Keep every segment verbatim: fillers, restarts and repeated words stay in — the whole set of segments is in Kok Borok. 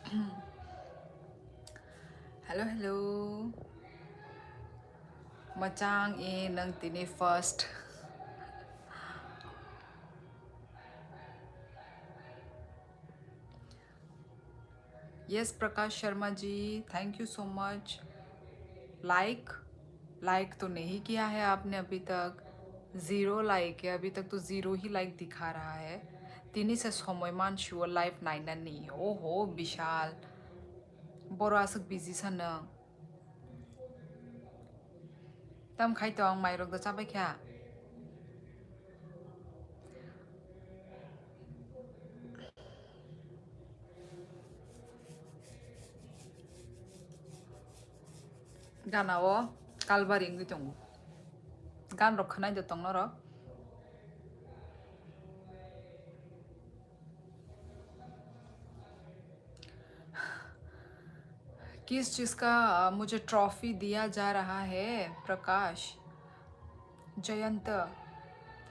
Hello, hello. Machang e nang tini first. Yes, Prakash Sharma ji, thank you so much. Like, like तो नहीं किया है आपने अभी तक, zero like है, अभी तक तो zero ही like दिखा रहा है। Tini se somoi mansiyo live nainani. Oho, Bishal. Boro aswk busy sa nwng. Tam khai tong, mairok da chabai kha. Gana o kalbari wngwi tongo. Gan rok khwnai da tong norok. किस चीज़ का, अ, मुझे ट्रॉफी दिया जा रहा है, प्रकाश? जयंत,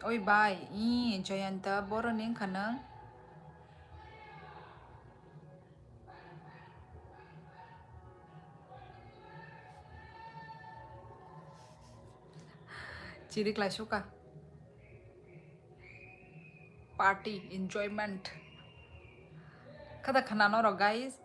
ओए भाई, ई जयंत, बोरो निंग खनंग। Chirik laisuka. Party, enjoyment. Kada khana norok, guys.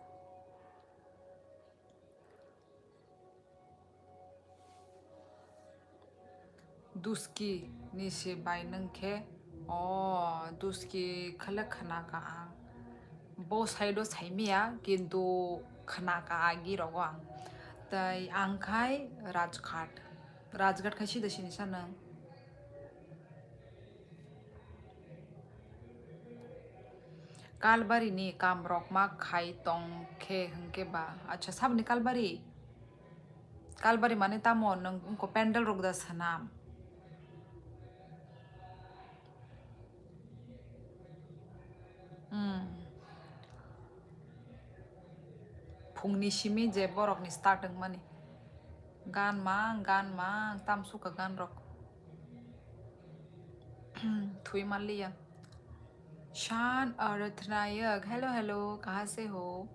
Duski ni se bai nung khe, o Duski khale khana ka ang. Bo side o sai miya, kintu khana ka agi rogo ang. Tai ang khai Rajghat. Rajghat khai sida sini sa nung. Kalbari ni kam rok ma khai tong khe hwnkhe ba. Acha, saboni Kalbari? Kalbari mane tamo nwng wngkho pandal rok da swnam? Hmm. Phungni simi je borokni start wngmani. Gan mang, gan mang, tam sukha gan rok. Thui manliya. Shan Arath Nayak, hello, hello, kaha se ho?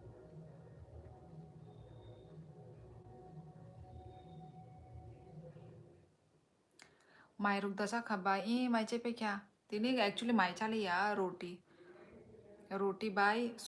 Mai ruk da chakha bai, i mai chepai kha. Tini actually mai chaliya, roti. Roti bai